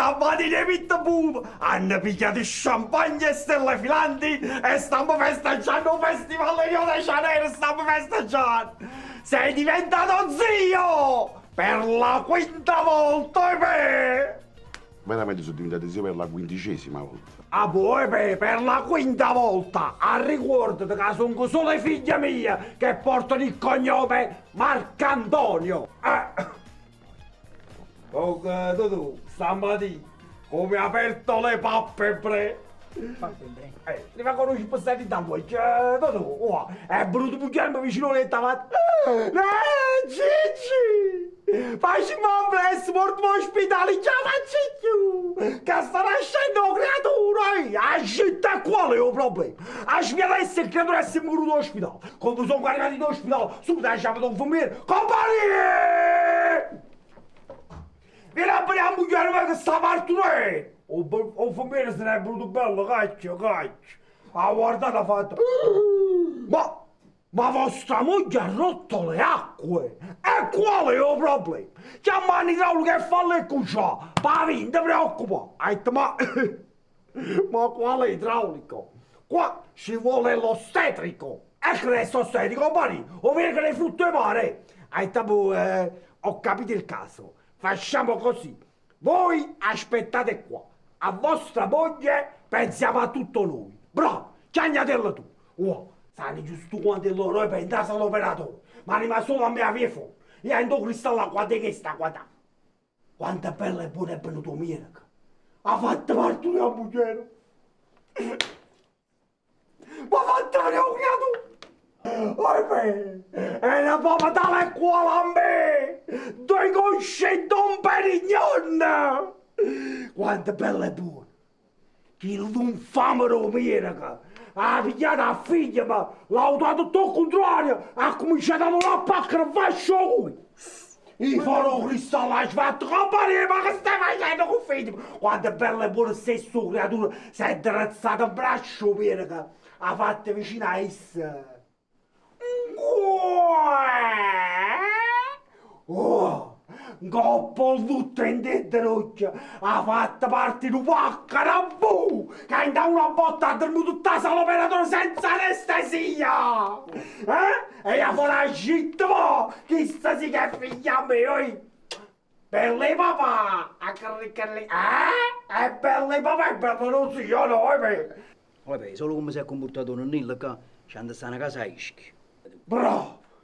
Stammatina 'e pitbull hanno pigliato champagne e stelle filanti e stammo festeggiando 'o festival 'e Rio de Janeiro, stammo festeggiando! Sei diventato zio per la quinta volta, oibè! Veramente sono diventato zio per la quindicesima volta. Ah buò, oibè, per la quinta volta! Arricuordate ca songo solo 'e figlie mie che portano il cognome Marcantonio! Eh! Comunque, tu, stammatina, come aperto le palpebre. Palpebre? Prima conosci passati da voi, tu, tu, è venuto muglierma vicino a letto, ha fatto, Eh, Gigi! Facimmo ampressa, portami all'ospedale, ce 'a faccio cchiù! Che sta nascendo 'a creatura! A città qual è 'o problema? A spiato 'a creatura e siamo venuti all'ospedale. Come sono arrivati all'ospedale, subito ha chiamato un infermiere, Compari! Vieni a vedere 'a mugliera che sta partorendo! O infermiere se n'è venuto bello, cacchio, cacchio. Ha guardato, ha fatto... Ma... Ma vostra moglie ha rotto le acque! E qual è 'o problema? Chiamma l'idraulico e falle cucià! Pavi, non ti preoccupa! Ha detto, ma... Ma quale idraulico? Qua ci vuole l'ostetrico! E che è ostetrico, compari? O vero che è frutto 'e mare? Ha detto, boh, ho capito il caso. Facciamo così. Voi aspettate qua. A vostra moglie pensiamo a tutto noi. Bravo, chiagnatella tu. Uò, sanno giusto quanto loro e pensate all'operatore. Ma rimane solo a me a via fuori. Io in cristallo guarda che sta guardando. Quanto è bella e buona è venuto miedeco. Ha fatto partorire 'a mugliera. M'ha fatto venire 'o creatura. Ahimè, è na poca tale e quale a me! Doi cosce 'e Dom Perignon! Quanto bella e buona! Chillo 'nfame d' 'o miedeco ha pigliato a figliema, l'ha dato tutto 'o cuntrario, ha cominciato a vulà a pacchere 'nfaccia 'o culo! I fore 'o cristallo ha sfatto, Compariè, ma che stai facendo cu figliema? Quanto è bella e buona stessa 'o creatura, s'è addrezzata 'mbraccio 'o miedeco, ha fatto vicino a essa. Uè! Ncopp' 'o lutto 'int' 'e ddenocchie ha fatto parte nu paccaro abbù ca 'int'a una botta ha dormuto tutta 'a sala operatoria senza anestesia! Eh? E 'a fora 'a citta mo! Chista sì che è figlia a me, oi! Bella 'e papà! A carri carri Eh? È bella 'e papà e bella d' 'o zio, no? Oimè! Vabbè, solo come si è comportato nonnillo qua, ci hanno sta una casa a Ischia. Bravo!